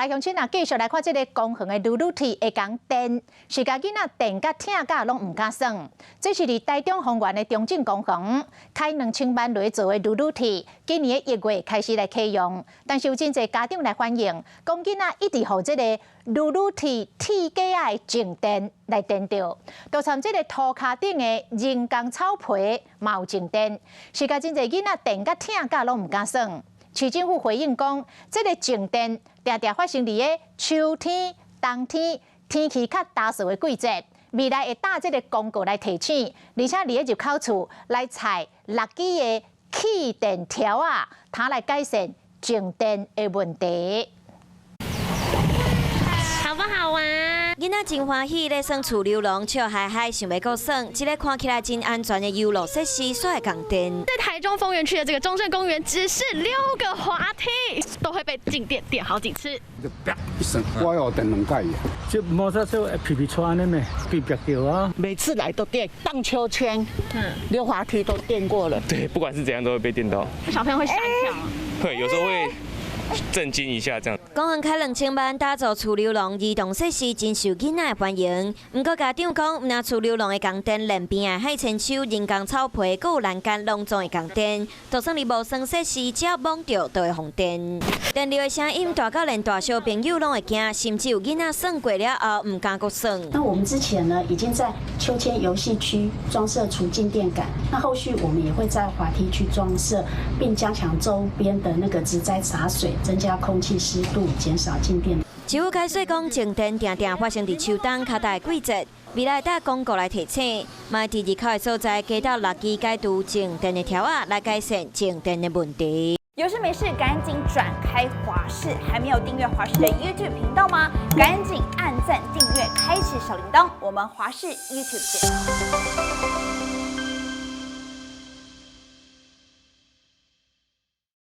來鄉親啊，繼續來看這个公園的溜溜梯會仝電，是共囡仔電甲疼甲攏毋敢耍。這是佇台中豐原的中正公園，開2000萬來做的溜溜梯，今年的1月開始來啟用，但是有真濟家長來反映，講囡仔一直予這个溜溜梯鐵架仔的靜電來電著，就參這个塗跤頂的人工草皮嘛有靜電，是共真濟囡仔電甲疼甲攏毋敢耍。市政府回應講，這个靜電定定發生佇个秋天、冬天天氣較焦燥的季節，未來會貼這个公告來提醒，而且佇个入口處來採六支的氣電條仔，通來改善靜電的問題。好不好玩？囡仔真歡喜咧耍儲溜廊，笑嗨嗨，想欲閣耍。這个看起來真安全的遊樂設施，煞會仝電。在台中豐原區的這個中正公園，只是溜個滑梯，都會被靜電電好幾次。就啪一聲，我予電兩擺啊！這摩托車會皮皮剉按呢咩？皮皮叫啊！每次來都電，盪秋千、溜滑梯都電過了。對，不管是怎樣都會被電到。小朋友會嚇一跳嗎？會，有時候會震驚一下，這樣。公園開2000萬打造儲溜廊兒童設施，真受囡仔的歡迎。毋過家長講，毋但儲溜廊會仝電，連邊的海千秋人工草皮，閣有欄杆攏總會仝電。就算你無耍設施，只要摸著就會予電。電流的聲音大到連大小朋友攏會驚，甚至有囡仔耍過了後毋敢閣耍。那我們之前呢，已經在秋千遊戲區裝設除靜電桿，那後續我們也會在滑梯區裝設，並加強周邊的那個植栽灑水，增加空氣濕度，減少靜電。市府解釋講，靜電定定發生佇秋冬較焦的季節，未來貼公告來提醒，嘛佇入口的所在加搭六支解除靜電的條仔，來改善靜電的問題。有事沒事趕緊轉開華視，還沒有訂閱華視的 YouTube 頻道嗎？趕緊按讚、訂閱、開啟小鈴鐺，我們華視 YouTube 見。